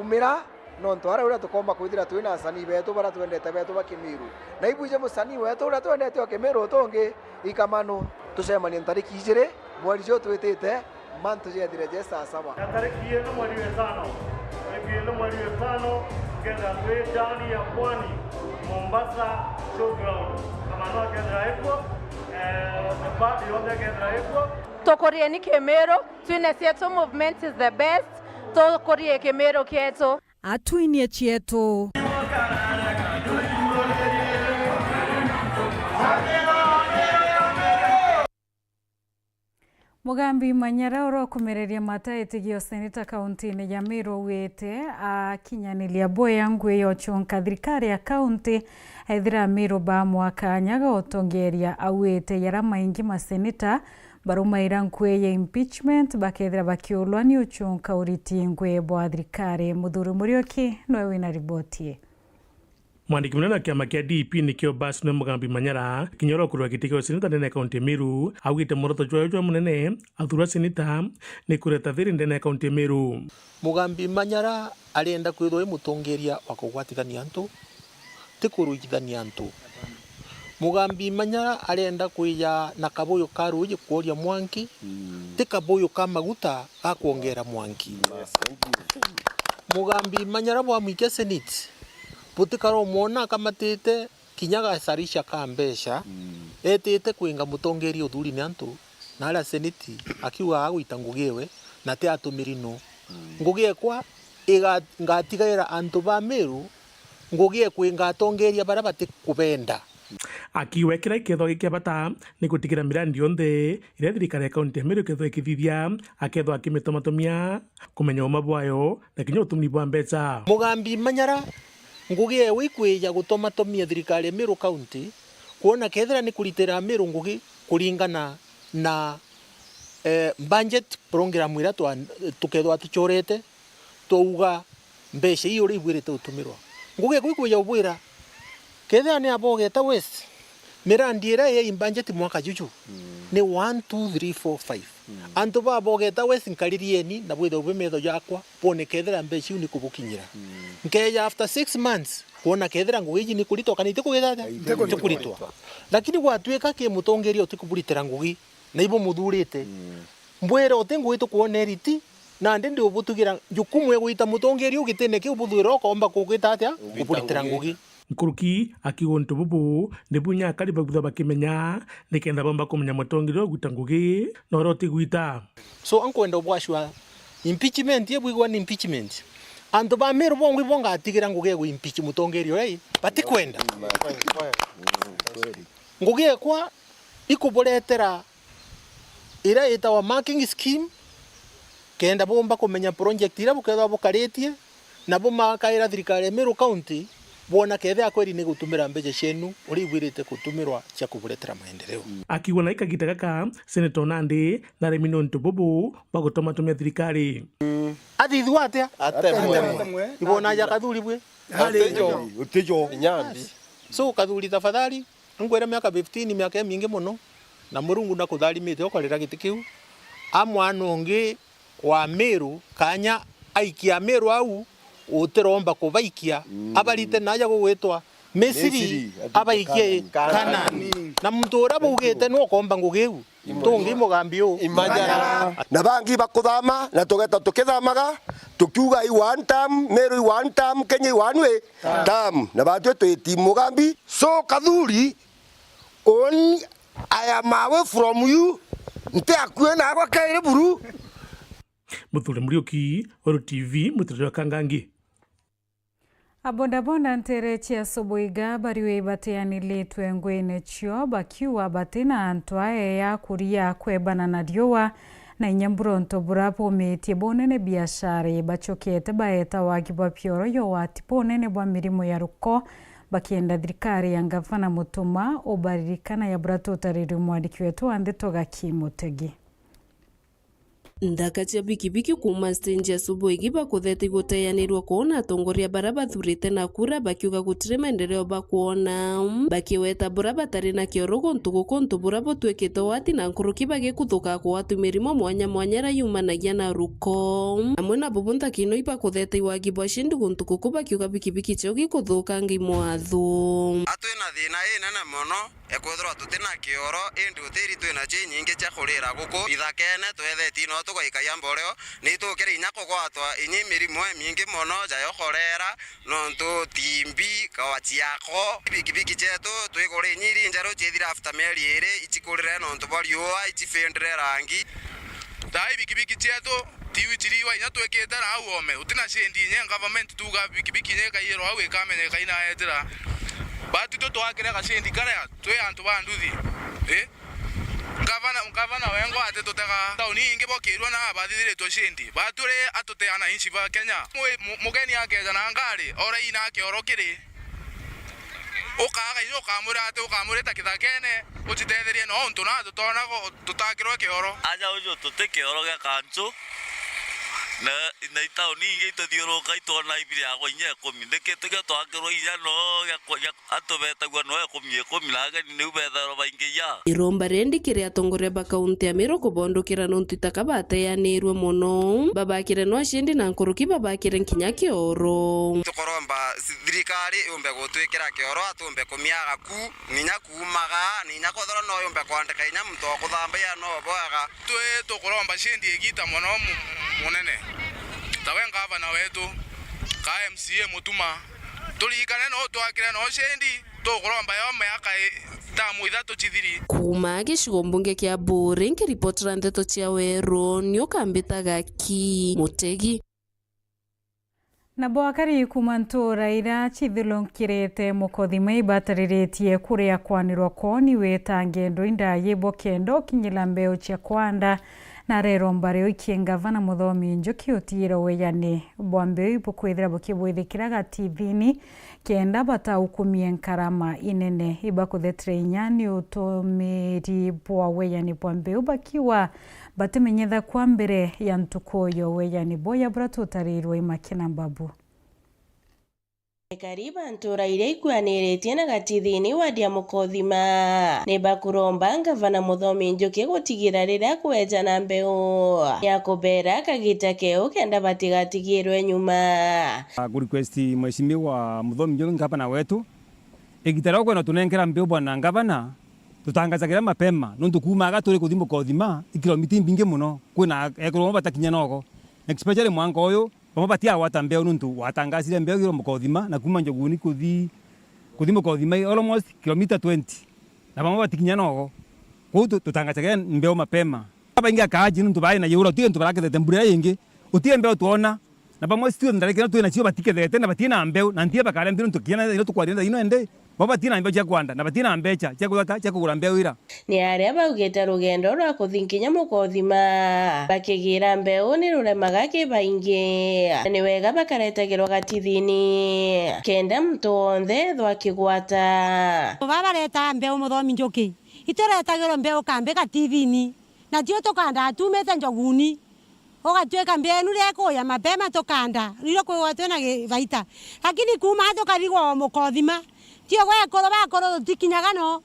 umira, nontu aria uria tukomba kwithira twina asanii betu baria twendete betu ba Kimiru. Na ibwije musanii wetu uria twendete o Kimiru utungi, i Kamano. Tucemanie ntariki ijiri Mweri juu twitite, mantu jethire je sawa sawa. Na tariki ino mweri wa itano, tariki ino mweri wa itano, kenda twi ndani ya pwani, Mombasa Showground. Kamano akethira ikuo, eh, the party yonthe akethira ikuo. Tukurieni Kimiru, twine cietu, movement is the best. Tukurie Kimiru kietu. Atwinie cietu. Mugambi Manyara uria ukumereria mata itigio seneta kauntiine ya Meru augite akinyaniria bwea ngugi ya ucunka thirikari ya kaunti, ethira Ameru bamwaa kanya ga utongeria. Augite jaria maingi maseneta barumaira ngugi ya impeachment bakethira bakiulwa ni ucunka uriti ngugi bwa thirikari. Muthuri Muriuki niwe wina riboti ii. Mwandiki munene wa kiama kia D P nikio Bas niwe Mugambi Manyara, kinya uria ukurwa giti kia useneta ndene ya kaunti ya Meru, augite muoroto jwayo jwa munene athura seneta ni kureta thiri ndene ya kaunti ya Meru. Mugambi Manyara arenda kwithwa i mutongeria wa kugwatithania antu, ti kuruitithania antu. Mugambi Manyara arenda kwija na kabuyu ka ruuji kworia mwanki, ti kabuyu ka maguta ga kwongera mwanki. Mugambi Manyara bwamwikia senate, butikaromwona akamatite kinya gacarisha ka mbeca, etite kwinga mutongeria uthurine antu, na aria seneti akiuga agwita ngugi ewe, na ti atumiri no. Ngugi ekwa iga-, ngatigaira antu ba Meru ngugi ekwa ingatongeria baria batikubenda. Akiuga kiria ikethwa gi kia bata ni gutigira mirandi yonthe iria thirikari ya kaunti ya Meru ikethwa ikithithia, akethwa akimitomatomia, kumenya uma bwayo na kinya utumiri bwa mbeca. Mugambi Manyara, ngugi ewe ikwija gutomatomia thirikari ya Meru County, kwona kethira ni kuritira Meru ngugi kuringana na, eh, budget program iria twa-, tukethwa tuchorete, twauga mbeca ii uria ibwirite gutumirwa. Ngugi ewe ikwija ubwira, kethira ni a Bogeta West, mirandi iria ii in budget mwaka juju ni one, two, three, four, five. Antu ba Bogeta West, nkaririeni na bwithwe bwi metho jakwa, bwone kethira mbeca iu ni kubukinyira. Nkeja after six months, kwona kethira ngugi iji ni kuritwa kana itikugita atia? Itikuritwa. Lakini gwatuika ki mutongeria utikuburitira ngugi, na ibuthurite. Mbwire uti ngugi tukwona iriti, nandi ndi ubutugira jukumu ya gwita mutongeria u gitine kiu, buthwira ukomba kugita atia? Kuburitira ngugi. Nkuruki akiuga untu bubu ni bunya akari bagwithwa bakimenya, nikenda bomba kumenya mutongeria ugwita ngugi na uria utigwita. So, ankwenda ubwashwa impeachment, ye bwigwa ni impeachment. Antu ba Meru bongwa ibo ngatigira ngugi ya gu impeach mutongeria uria i, batikwenda. Ngugi ekwa ikuburetera iria itawa marking scheme, kenda bumba kumenya project iria bukethwa bukaritie, na bumakaira thirikari ya Meru County, bwona kethira kweri ni gutumira mbeca cienu uria ibwirite gutumirwa cia kuburetera maendeleo. Akiuga na ikagita gaka, Senator Nandi naremi ni untu bubu bwa gutomatomia thirikari. Athithua atia? Atemwe. Ibona aja kathuri bwi? Utijo. Utijo. Inyambi. So, kathuri, tafadhali, nkwira miaka fifteen, miaka imingi mono, na Murungu nakutharimite ukarira giti kiu. A mwana ungi wa Meru, kanya aikia Meru au, utiromba kubaikia, abarite naja gugwitwa Misiri, Misiri, abaikie Kanani. Kanani. Na muntu uria baugite niwe ukomba ngugi iu. Tungi mugambi u. Imanyara. Na bangi bakuthama, na tugeta tukithamaga, tukiuga i one term, Meru i one term, Kenya i one way term. Na batwi twiti mugambi. So, Kathuri, uni I am away from you, nti akue nagwa kairi buru. Muthuri Muriuki, Weru T V, mutiriri wa Kangangi. Abondabonda ntere cia Soboiga bariwe bateanilitwe ngwene cio, bakiuga batina antu aeya kuria kwebana na riua na inya mbura untu bura bumitie bunene biashara, bacokete baeta wagi bwa bioro ya ugwati bunene bwa mirimo ya ruko, bakienda thirikari ya Ngavana Mutuma ubaririkana ya bura tutariri mwandiki wetu wa ndeto Gaki Mutegi. Nthaka cia bikibiki kuuma stage ya Subuigi bakutheta iguteanirwa kwona atongoria bara bathurite na kura bakiuga gutiri maendeleo bakwona, bakiweta bura batari na kioro guntu guku untu bura butwikite wati na nkuruki bagikuthuka kwatu mirimo mwanya mwanya ira yumanagia na ruko. Amwe na bubu nthaka ino ibakutheta iwagi bwa shindu guntu guku bakiuga bikibiki cio gikuthukangi mwathu. Atwina thina inene mono. Kwithirwa tutina kioro, indi utiri twina cinyingi cia kurira guku ithakene, twethetie no tugaikagia mboreo, ni tukire inya kugwatwa inya mirimo imingi mono, jayo korera, nontu timbi, kawa ciako. Bikibiki cietu twigure inya iri njeru ciithira after mieri iri, icikurire nontu bwa riua, icifindire rangi. Thaa ii bikibiki cietu tiu iciriwa inya twikite na au ome, utina cindi inya government tuga bikibiki inya ikaiyirwa au ikamenyeka inaetira. Batu tu twakire gacindi karia twi antu ba nduthi. Eh? Ngavana, ngavana wengwa atitutega tauni ingi bokirwa na bathithiritwe cindi. Batu ri atuteana inchi ba Kenya. Mwi-, mu-, mugeni akeja na ngari, ora ina kioro kiri. Ukaaga inya ukamwira ati ukamwirita kithakene, ucitetherie no untu na tutona go-, tutakirwe kioro. Aja uju tuti kioro gia kanchu, na, na itauni ingi ituthiuruka itwona ibiri agwa inya ikumi. Niki tikio twakirwe inya no gia ku-, gia atubetagua no ikumi ikumi, na ageni niu bethairwa baingi ya. Iromba riendi kiri atongoria ba kaunti ya Meru kubondokera nontu itaka bateanirwe mono, babakire no cindi na nkuruki babakire nkinya kioro. Tukuromba thirikari yumbe gutwikira kioro, atumbe kumiaga ku, ninya kuumaga, ninya kwethirwa no yumbe kwandika inya muntu wa kuthambia no bwega. Twi tukuromba cindi igita mono mu-, munene. Tawe ngavana wetu, ka M C A Mutuma, turirikane no twakire no cindi, tukuromba yo miaka i-, tamu ithatu cithiri. Kuuma gicigo mbunge kia Buuri, nkiripotera ndeto cia Weru, ni ukambitaga ki Mutegi. Nabo akari kuuma ntuura iria cithilukirite Mukothima ibatariritie kuria kwanirwa kwoni wita ngendo indaayi bo kenda ukinyira mbeu cia kwanda, na areromba rio ikie ngavana Muthomi Njuki utiire weyani bwa mbeu ibukwithira bukibwithikira gatithini kenda bataukumie nkarama inene ibakuthetera inya ni utumiri bwa weyani bwa mbeu bakiwa batimenyetha kwa mbere ya ntuku yo weyani boya bura tutarirwe imakina mbabu. Ekari ba ntuura iria ikuaniritie na gatithini wadi ya Mukothima ni bakuromba ngavana Muthomi Njuki gutigira riria kweja na mbeu ya kubera kagita keu kenda batigatigirwe nyuma. Ku request Mheshimiwa Muthomi Njuki, ngavana wetu, igita ria ukwenda tunenkera mbeu bwana ngavana, tutangazagira mapema, nontu kuuma aga turi kuthi Mukothima i kilomita imbingi mono, kwina ekuru bamwe batakinya nogo, especially mwanka uyu, bamwe batiagwata mbeu nontu watangasire mbeu igirwe Mukothima, na kuuma Njoguni kuthi, kuthi Mukothima i almost kilomita twenty, na bamwe batikinya nogo. Kwou tu-, tutangazagira mbeu mapema. Babaingi akaaji nontu baina yura, uti antu barakethete mbura iria ingi, uti mbeu twona, na bamwe still ndarikira twina cio batikethete na batina mbeu, na ntie bakaria mbeu nontu kiana ino tukwaria ino ende, bamwe batina mbeu cia kwanda, na batina mbecha cia kugata, cia kugura mbeu ira. Ni aria baugite rugendo rwa kuthi nkinya Mukothima bakigira mbeu ni ruremaga ki baingi, na ni wega bakaretagirwa gatithini kenda muntu wonthe ethwa akigwata. Baba bareta mbeu Muthomi Njuki, ituretagirwa mbeu kambi gatithini, na tio tukandaa tumite Njoguni. Ugatwika mbia enu ria ikuya mapema tukanda, rio kwigwa twina gi-, baita. Lakini kuuma tukabigwa o Mukothima, tio gwe ekuru bakuru tutikinyaga no,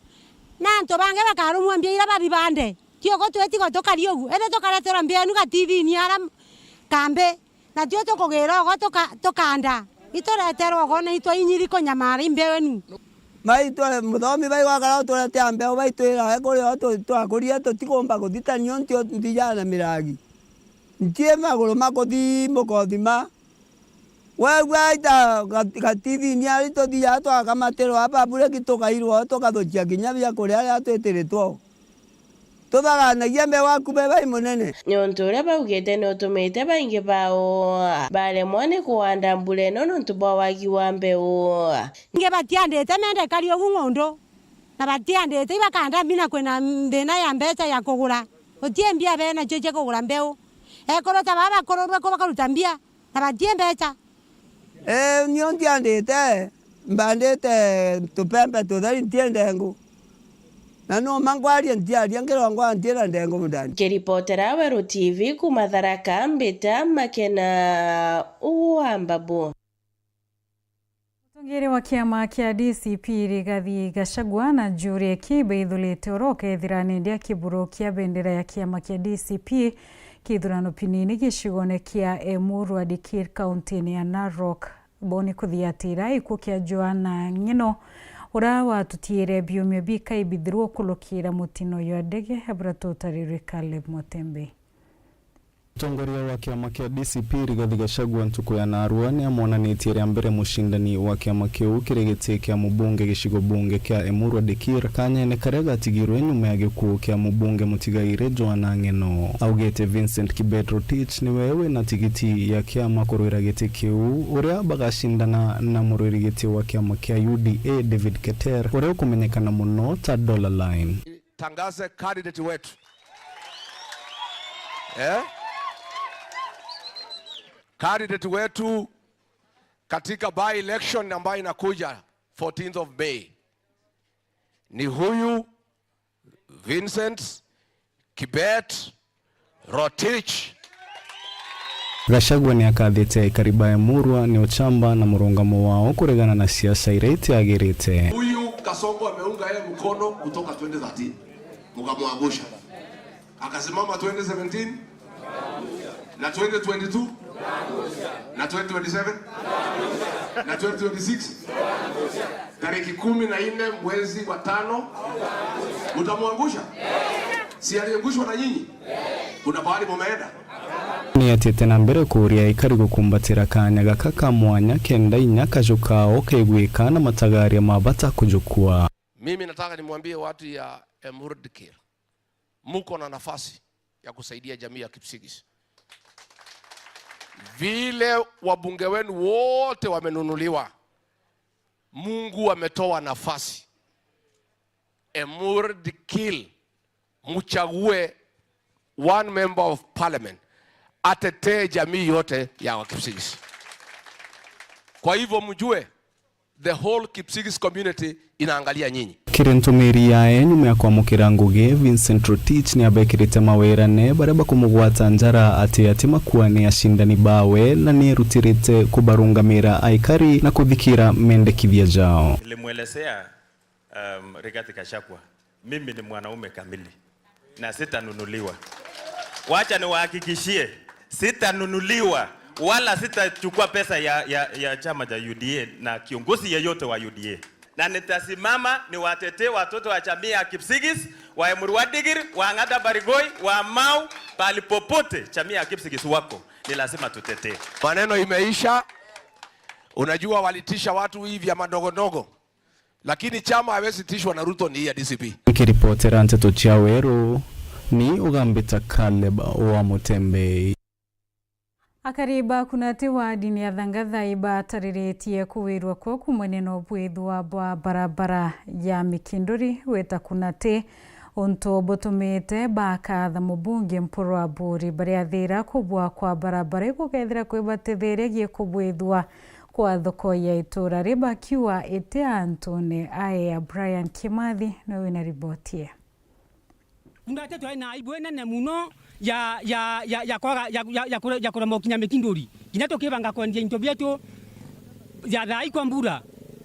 na antu bangi bakarumwa mbia ira babi bande. Tio gwe twetigwa tukari ugu, indi tukareterwa mbia enu gatithini ara kambi, na tio tukugira ugo tuka-, tukanda. Itureterwa ugo na itwainyiri kunyamara i mbeu enu. Baitwe Muthomi baigwakara uturetea mbeu, baitwira ekuri o tu-, twakuria tutikumba kuthitania untu ntijana miragi. Ntie maguru makuthi Mukothima. Wegua aita ga-, gatithini ari tuthiaga twakamatirwa aba bureki tukairwa o tukathukia kinya biakuria aria twitiritwe o. Tuthaganagia mbeu aku be bai munene. Niuntu uria baugite ni utumite baingi bao baremwa ni kuanda mbura ino niuntu bwa wagi wa mbeu. Ingi batiandite menda ikari ugu ng'undu, na batiandite ibakanda mbina kwina thina ya mbecha ya kugura. Uti mbia benacio cia kugura mbeu. Ekuru ta baba bakururwe ku bakaruta mbia, na bati mbecha. Ee, nio ntiandite, mbandite tupembe tutheri, ntie ndengu. Na numa nkwaria, ntiaria nkirongwa ntie na ndengu mundani. Nkiripotera Weru T V kuuma Tharaka, mbita Makena wa Mbabu. Mutongeria wa kiama kia D C P Rigathi Gachagua na Njuri Eki baithurite oro ukethira ni ndia kiburu kia bendera ya kiama kia D C P kithurano pinini gicigone kia Emuru Wadikir, kaunti-ini ya Narok. Bo ni kuthiatira gikuo kia Joanna Ng'eno Uria watutiire biumio bikai bithirwe ukulukira mutino jwa ndege, abura tutarirwe Caleb Mutembei. Mutongoria wa kiama kia D C P Rigathi Gachagua ntuku ya naarua ni amwonanitie ria mbere mucindani wa kiama kiu kiri giti kia mubunge gicigo bunge kia Emurua Dikir, kanyene karia gatigirwe nyuma ya gikuu kia mubunge mutigaire Joanna Ng'eno. Augite Vincent Kibet Rotich niwe wina tigiti ya kiama kurwira giti kiu, uria bagacindana na murwiri giti wa kiama kia U D A David Keter, uria ukumenyekana muno ta Dollar Line. Tangaze candidate wetu. Eh? Candidate wetu katika by election ambayo inakuja fourteenth of May ni huyu Vincent Kibet Rotich. Gachagua ni akathite aikari ba Emurua ni uchamba na murungamo wao kuregana na siasa iria itiagirite. Huyu Kasongo ameunga yeye mkono kutoka twenty thirteen. Mukamwangusha. Akasimama twenty seventeen, na twenty twenty-two, na twenty twenty-seven, na twenty twenty-six. Tariki kumi na nne mwezi wa tano, utamwangusha? Si aliangushwa na nyinyi? Kuna pahali mumeenda? Ni athiite na mbere kuuria aikari gukumbatira kaanya gaka ka mwanya kenda inya kaju kao kaiguika na matagaria ma bata kujukua. Mimi nataka nimwambie watu ya Emurua Dikir, muko na nafasi ya kusaidia jamii ya Kipsigis. Vile wabunge wenu wote wamenunuliwa, Mungu ametoa nafasi. Emurua Dikir, mchague one member of parliament atetee jamii yote ya Wakipsigis. Kwa hivyo mjue, the whole Kipsigis community inaangalia nyinyi. Kiri ntumiri yae nyuma ya kwamukira ngugi, Vincent Rotich ni abekirite mawirane baria bakumugwata njara ati atimakuane acindani bawe na ni erutirite kubarungamira aikari na kuthikira mendekithia jao. Nilimwelezea, um, Rigathi Gachagua, mimi ni mwanaume kamili. Na sitanunuliwa. Wacha niwahakikishie, sitanunuliwa wala sitachukua pesa ya, ya, ya chama cha U D A na kiongozi yeyote wa U D A. Na nitasimama niwatetee watoto wa jamii ya Kipsigis, wa Emurua Dikir, wa Ng'ata Barikoi, wa Mau, pahali popote jamii ya Kipsigis wako, ni lazima tutetee. Maneno imeisha. Unajua walitisha watu hivi ya madogo dogo. Lakini chama hawezi tishwa na Ruto ni hii ya D C P. Nikiripotera nteto cia Weru, ni ugambita Caleb wa Mutembei. Akari ba Kunati wardini ya Thangatha ibatariritie kuwirwa kwao kumania na ubwithwa bwa barabara ya Mikinduri gwita Kunati, untu butumite bakatha mubunge Mpuru Aburi bariathira kubwa kwa barabara igukethira kwibatetheria giikubwithwa kwa thoko ya itura ri bakiuga iti antune. Aya Brian Kimathi niwe wina riboti ii. Kunati twari na aibu inene muno ya, ya, ya, ya kwaga, ya, ya, ya kure-, ya kuremwa gukinya Mikinduri. Kinya tukibanga kwendia into bietu ya thaa ikwa mbura.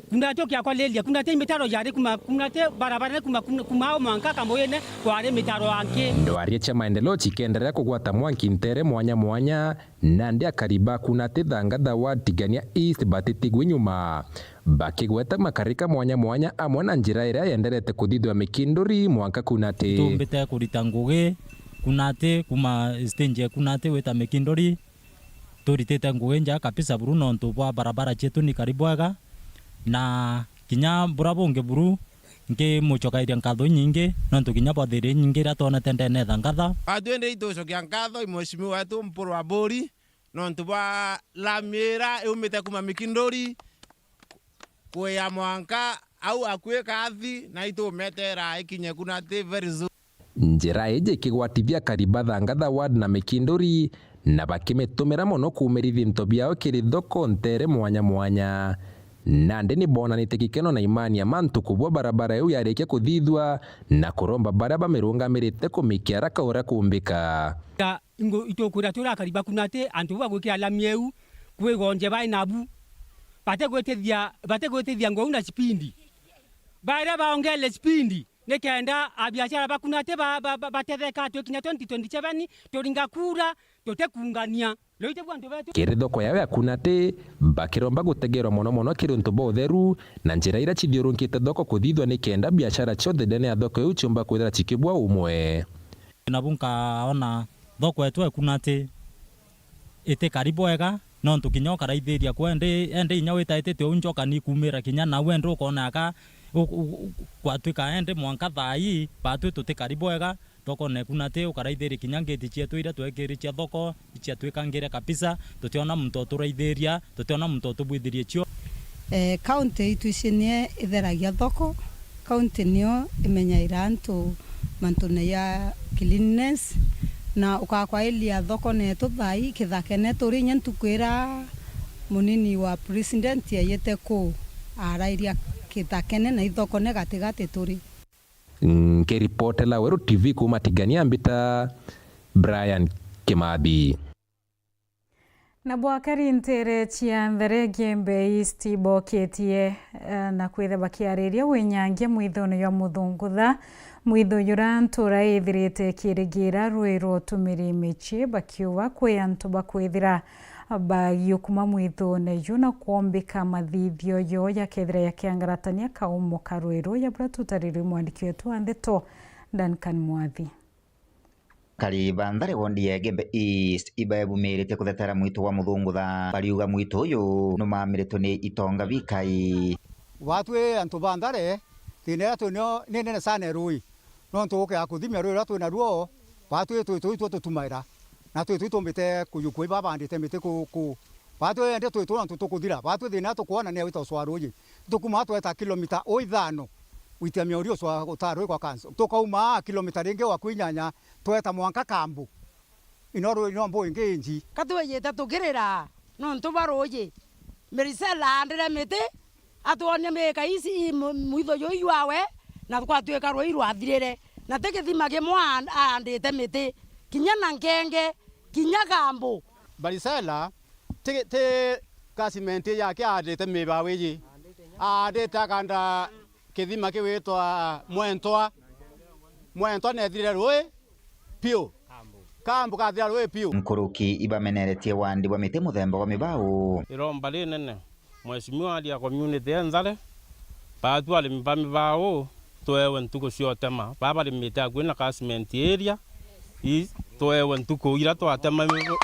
Kunati ukiakwariria, Kunati mitaro yari kuma, Kunati barabara kuma, kuma, kuma au mwanka Kamuyine kwari mitaro angi. Ndwaria cia maendeleo cikienderea kugwata mwanki ntere mwanya mwanya, nandi akari ba Kunati Thangatha Ward Tigania East batitigwi nyuma, bakigweta makarika mwanya mwanya amwe na njira iria yenderete kuthithua Mikinduri mwanka Kunati. Tumbite kurita ngugi Kunati, kuma stage ya Kunati wita Mikinduri, turitite ngugi nja kabisa buru nontu bwa barabara cietu ni kari bwega, na kinya bura bungi buru nkimucokairia nkatho inyingi, nontu kinya bwa thiri inyingi iria twonete ndene Thangatha. Atwende itucokia nkatho i mheshimiwa wetu Mpuru Aburi, nontu bwa lami ira yumite kuma Mikinduri kuya mwanka au akui Kathi, na itumetera ikinye Kunati very soon. Njira iji ikigwatithia akari ba Thangatha Ward na Mikinduri, na bakimitumira mono kuumirithia into biao kiri thoko ntere mwanya mwanya. Nandi ni bonanitie gikeno na imani ya mantu kubua barabara iu yarikia kuthithua, na kuromba baria bamirungamirite kumikia haraka uria kuumbika. Ingo itukwira turi akari ba Kunati, antu bau bagwikira lami iu kwigonje bai nabu, batigwitithia, batigwitithia nguu na spindi. Baria baongele spindi, Nikenda abiashara ba Kunati ba, ba, ba, batetheka, twikinya twenty twenty-seven, turinga kura, tutikungania. Rwite bwa antu betu. Kiri thoko yao ya Kunati, bakiromba gutegerwa mono mono kiri untu bwa utheru na njira iria cithiurunkite thoko kuthithwa, nikenda biashara cionthe ndene ya thoko iu ciumba kwithira cikibua umwe. Nabu nkaona thoko yetu e Kunati itikari bwega, nontu kinya ukaraithiria ku endi, endi inya witaitite uu njoka nikumira kinya nau, endi ukona aka u-, u-, u-, gwatwika endi mwanka thaa ii, batwi tutikari bwega, thoko neku nati ukaraithiria kinya ngiti cietu iria twekiri cia thoko, iciatwikangire kabisa, tutiona muntu uturaithiria, tutiona muntu utubwithirie cio. Eh, county itu ici nie itheragia thoko, county nio imenyaira antu mantune ya cleanliness, na ukakwailia thoko netu thaa ii kithakene turi, inya ntuku ira munini wa president aiyite kuu, arairia kithakene na ithokone gatigati turi. Nkiripotela Weru T V kuuma Tigania, mbita Brian Kimathi. Na bwakari ntere cia Nthere, Igembe East iboketie, eh, na kwitha bakiariria winyangia mwithone jwa Muthungutha, mwitho jura ntura ithirite ikirigira rui rwa utumiri micii, bakiuga kwi antu bakwithira bagiukuma mwithone ju na kwombika mathithio jo jakethira jakiangaratania kaumo ka rui ruja, bura tutarirwe mwandiki wetu wa ndeto Duncan Mwathi. Akari ba Nthere wondi ya Igembe East ibaebumirite kuthetera mwitu wa Muthungutha, bariuga mwitu uyu numamiritwe ni itonga bikai. Batwi antu ba Nthere, thina iria twi nayo ni nene sana ya rui, nontu ukea kuthimia rui ruria twi naruo, batwi twi tui two tutumaira, na twi tui tumbite kuyukua ibabandite miti ku, ku. Batwi endi twi tuu nontu tukuthira, batwi thina iria tukwona ni ya gwita ucwa ruuji. Tukuma tweta kilomita o ithano, gwitia miori ucwa utaa ruuji kwa kanso. Tukauma kilomita ringi gwa kwi inyanya, tweta mwanka Kambu. Ino ruuji no mbu ingi inji. Ka twijite tukirira nontu bwa ruuji. Marisela aandire miti, atwonia miika ici i mu-, mwitho juu jwawe, na gwatwika ruuji rwathirire. Na ti kithima kimwe aan-, aandite miti, kinya na nkenge, kinya Kambu. Marisela ti, ti catchment yake aandite mibao iji. Aandite akanda kithima kigwitwa Mwentwa. Mwentwa neethirire ruuji piu. Kambu kathira ruuji piu. Nkuruki ibameneretie wandi bwa miti muthemba wa mibao. Iromba rinene, Mheshimiwa aria community ya Nthere, baatu arimi ba mibao, twewe ntuku cia utema. Baa barimite akui na catchment area, ii twewe ntuku iria twatema mibo-,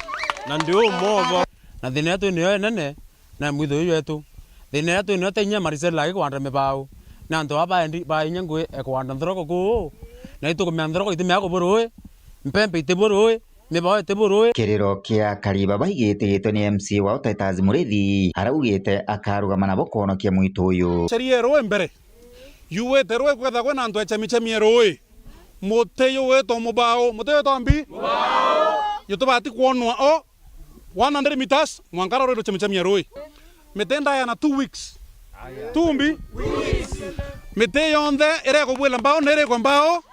na ndi umwe ubo. Na thina iria twi nayo inene, na mwitho uyu wetu. Thina iria twi nayo ti inya Marisela aki kwanda mibao. Ni antu baa baendi, ba inya ngui e kwanda nthoroko kuu. Na itukumenya nthoroko itimea kubu ruuji, mpempe itibu ruuji, mibao itibu ruuji. Kiriro kia akari baba igitigitwe ni M C A wao Titus Murithi, araugite akarugama nabo kwonokia mwitu uyu. Sheria ya ruuji mbere. Yuwite ruuji kwethagwa kwina antu echemichemie ruuji. Muti uyu witwa mubao, muti uyu witwa mbi? Mubao. Jutubati kwonwa o one hundred meters, mwanka ruuji ruchemichemia ruuji. Miti ndaya na two weeks. Two mbi? Miti yonthe iria ikubwila mbao ni irikwe mbao?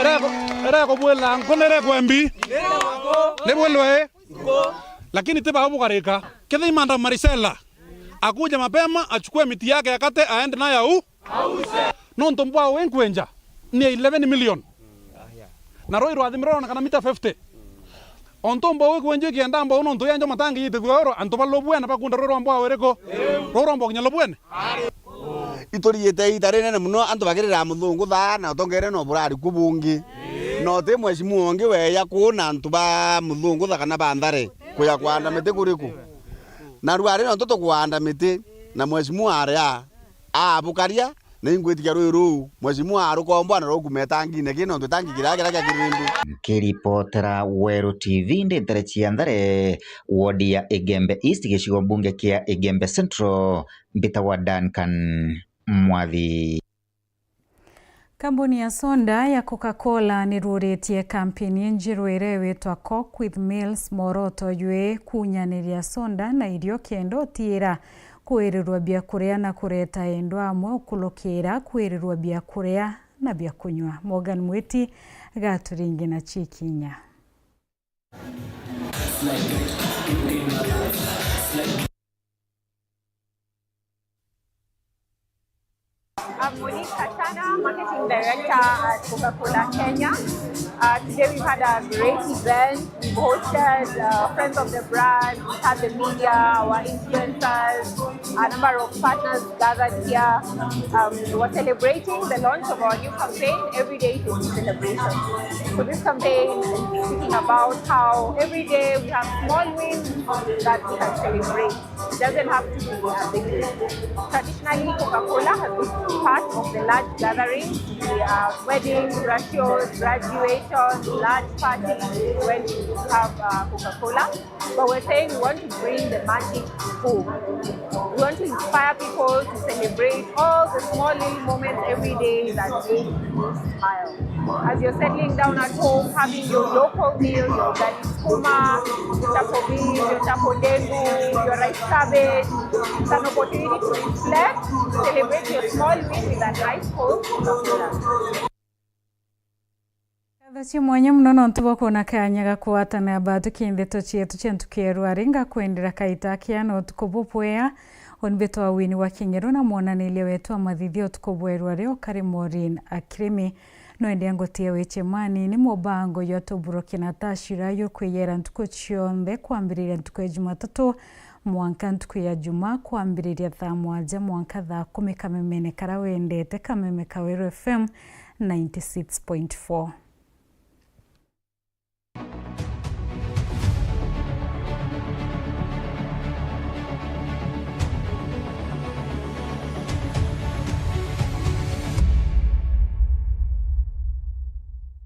Iria iku-, iria ikubwila nku ni irikwe mbi? Ni bwilwe? Lakini ti bao bukarika. Kethira imanda Marisela, akuje mapema, achukue miti yake ya kate, aende nayo au. Nontu mbao ii nkwenja ni ya eleven million. Na ruuji rwathimirwe rwonekana mita fifty. Ontu mbao ii kwenjwa ikienda mbao nontu yenjwa matangi yitithua oro, antu ba Lobwene bakunda ruuji rwa mbao iriku? Ruuji rwa mbao kinya Lobwene? Iturigite iita rinene mono antu bakirira Muthungutha na utongeere no burari ku bungi. Na uti mheshimiwa ungi weeja kuuna antu ba Muthungutha kana ba Nthere kuja kwanda miti kuriku. Na riu ari nontu tukwanda miti, na mheshimiwa aria aabukaria, na ingwitikia ruuji ruu, mheshimiwa arukomboa na rukumeta ngine ki nontu itangi kiria kiria kia kirindi. Nkiripotera Weru T V ndi ntere cia Nthere, wodi ya Igembe East, gicigo mbunge kia Igembe Central, mbitagwa Duncan Mwathi. Kambuni ya soda ya Coca-Cola niruritie kampeni injiru iria igwitwa Coke with Meals, mworoto jwi kunyaniria soda na irio kenda utiira kwirirwa biakuria na kureta endwa amwe ukulukira kwirirwa biakuria na biakunywa. Morgan Mwiti gaturingi na cikinya. Director at Coca-Cola Kenya. Uh, today we've had a great event. We've hosted uh, friends of the brand, we've had the media, our influencers, a number of partners gathered here. Um, we're celebrating the launch of our new campaign, Every Day is a Celebration. So this campaign is speaking about how every day we have small wins that we can celebrate. It doesn't have to be a big thing. Traditionally, Coca-Cola has been part of the large gatherings, the uh, weddings, ratios, graduation, large parties, when we have uh, Coca-Cola. But we're saying we want to bring the magic home. We want to inspire people to celebrate all the small little moments every day that make you smile. As you're settling down at home, having your local meal, your ugali sukuma, your chapo beans, your chapo dengu, your rice cabbage, it's an opportunity to reflect, celebrate your small win with a nice cold Coca-Cola. Ngatho cia mwanya mono nontu bwa kwona kaanya ga kugwatanira bathuki ndeto cietu cia ntuku ya rwari. Ngakwendera kaita kia na utuku bubwea. Uni bitwa Wini wa Kinyeru na mwonaniria wetu wa mathithio utuku bwa rwari ukari Maureen Akirimi. No indi ngutie wichemani ni mubango jwa Tuburuki na Tashira jukwiyera ntuku cionthe kwambiriria ntuku ya Jumatatu mwanka ntuku ya Juma, kwambiriria thaa mwanja mwanka thaa kumi kamemene kara wendete, kameme ka Weru F M ninety six point four.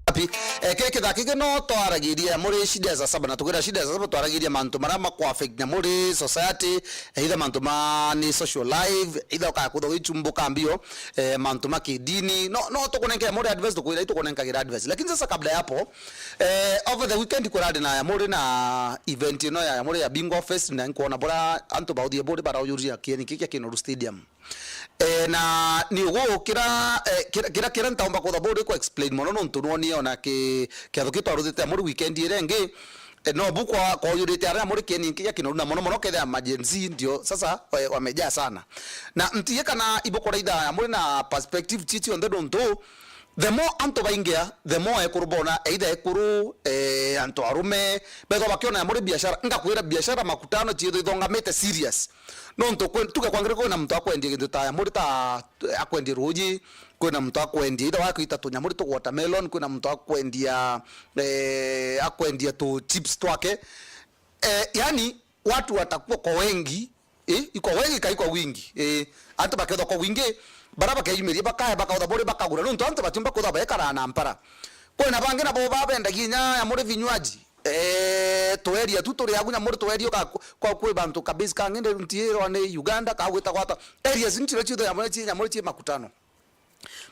Wapi? Eh, kiri kithaa kingi no twaragiria muri shida ya saa saba, na tukwira shida ya saa saba twaragiria mantu maria makwa affect na muri society, eh, either mantu ma ni social life, either ukaya kwithwa wichumbuka mbio, eh, mantu ma kidini. No, no tukunenkera muri advice, tukwira itukunenkagira advice. Lakini sasa kabla ya hapo, eh, over the weekend kurari na ya muri na event ino ya, ya muri ya Bingo Fest, na nkuona bura antu bauthie buri baraujuria kieni kiki kia Kinoru Stadium. Eh, na ni ugu kira, eh, kira, kira, kira ntaumba kutha buri ku explain mono nontu nwoni ona ki, kiatho kiu twaruthite ya muri weekend iria ingi, eh, no bu kwa, kwa uyurite aria muri kieni kia Kinoru na mono mono kethia ma Gen Z ndio sasa, eh, wamejaa sana. Na ntie kana ibukuraitha ya muri na perspective chi cionthe nontu the more antu baingia, the more ekuru bona, either ekuru, eh, antu arume, bethwa bakiona ya muri biashara, ngakwira biashara makutano chiitho ithongamite serious. Nontu kwe-, tuge kwangire kwina muntu akwendia gintu ta nyamuri ta, akwendia ruuji, kwina muntu akwendia itha wake ita tunyamuri tu watermelon, kwina muntu akwendia, eh, akwendia tu chips twake. Eh, yani, watu watakuwa kwa wengi, eh, kwa wengi kai kwa wingi. Eh, antu bakethwa kwa wingi, bara bakeyumiria bakaya bakautha buri bakagura. Nontu antu batiumba kutha baekara na mpara. Kwina bangi nabo babendagia inya nyamuri vinywaji. Eh, tweria tu turi agu nyamuri tweria uka-, kwa kwi bantu kabisa kang'ende ntiirwa ni Uganda, ka gwitagwa ata. Areas nchiro chiothe nyamuri chi, nyamuri chi makutano.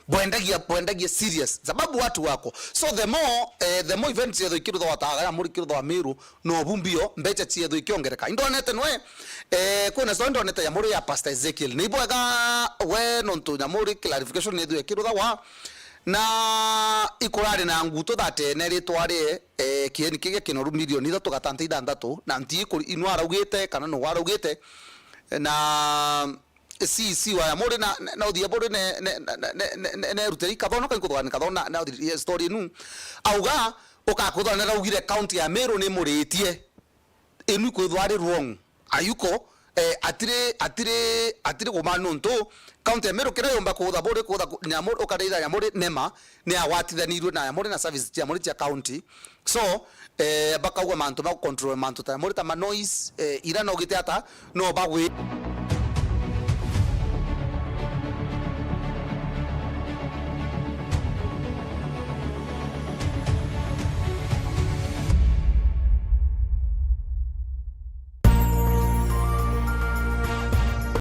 Bwendagia, bwendagia serious. Sababu watu wako. So the more, eh, the more events yetho ikiruthwa wataga nyamuri ikiruthwa Miru, no bu mbio, mbecha chietho ikiongereka. Indonete nwe, eh, kwina story ndonete nyamuri ya Pastor Ezekiel. Ni bwega we nontu nyamuri clarification netho ikiruthwa wa, na ikurari na nguto that ene ritwa ri, eh, kieni kigia Kinoru milioni ithatu gatanta ithanthatu, na nti ikuri-, inwa araugite kana nu araugite, na C C wa Yamuri na, na, na uthia buri ne, ne, ne, ne, ne, ne, ne rutire ikathono kai kuthogani kathona na uthia story nu. Auga, ukakuthona na raugire county ya Meru ni muritie. Inu ikwithwa ari wrong. Ayuko, eh, atiri, atiri, atiri kuma nontu, county ya Meru kira yomba kutha buri kutha ku-, Nyamuri, ukareitha Nyamuri nema, ni agwatithanirwe na Nyamuri na service cia Nyamuri cia county. So, eh, bakauga mantu ma control mantu ta Nyamuri ta ma noise, eh, ira no gite ata, no bagwi.